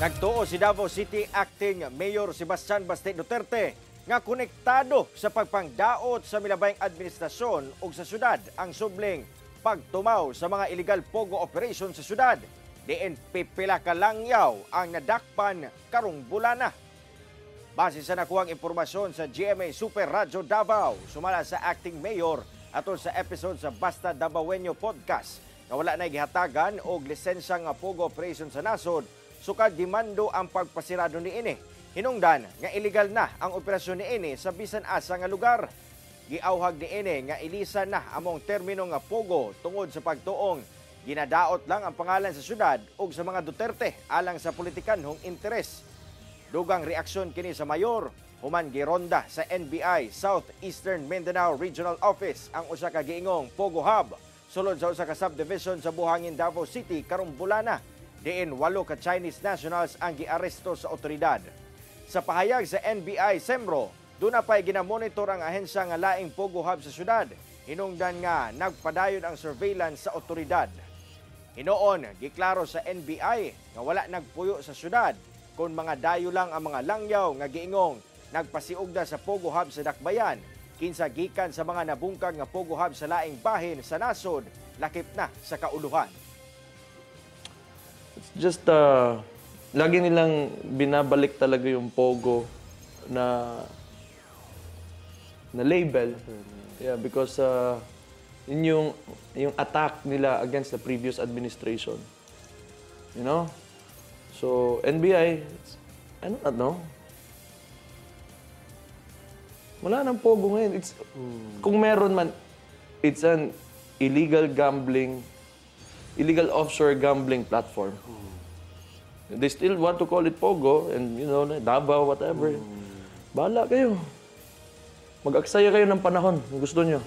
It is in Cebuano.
Nagtuo si Davao City Acting Mayor Sebastian Baste Duterte nga konektado sa pagpangdaot sa milabayng administrasyon ug sa syudad ang subling pagtumaw sa mga illegal pogo operation sa syudad. Diin pipila ka langyaw ang nadakpan karong bulana. Base sa nakuhang impormasyon sa GMA Super Radyo Davao, sumala sa acting mayor atol sa episode sa Basta Dabawenyo Podcast nga wala na gihatagan og lisensya nga pogo operation sa nasod sukad gimando ang pagpasirado niini. Hinungdan nga illegal na ang operasyon niini sa bisan asa nga lugar. Giawhag niini nga ilisan na among termino nga pogo tungod sa pagtuong ginadaot lang ang pangalan sa syudad ug sa mga Duterte alang sa politikanhong interes. Dugang reaksyon kini sa mayor human gironda sa NBI South Eastern Mindanao Regional Office ang usa ka giingong Pogo Hub sulod sa usa ka subdivision sa Buhangin, Davao City karong bulana, diin walo ka Chinese nationals ang giaresto sa otoridad. Sa pahayag sa NBI Semro, duna pa'y ginamonitor ang ahensya nga laing Pogo Hub sa syudad. Hinungdan nga nagpadayon ang surveillance sa otoridad. Hinuon, giklaro sa NBI nga wala nagpuyo sa syudad kung mga dayo lang ang mga langyaw nga giingong nagpasiugda sa Pogo Hub sa Dakbayan, kinsa gikan sa mga nabungkag nga Pogo Hub sa laing bahin sa nasod, lakip na sa kauluhan. It's just, lagi nilang binabalik talaga yung Pogo na label. Yeah, because yun yung attack nila against the previous administration. You know? So, NBI, I don't know. Wala nang Pogo ngayon. Kung meron man, it's an illegal gambling, illegal offshore gambling platform. They still want to call it Pogo and Davao, whatever. Bahala kayo. Mag-aksaya kayo ng panahon kung gusto nyo.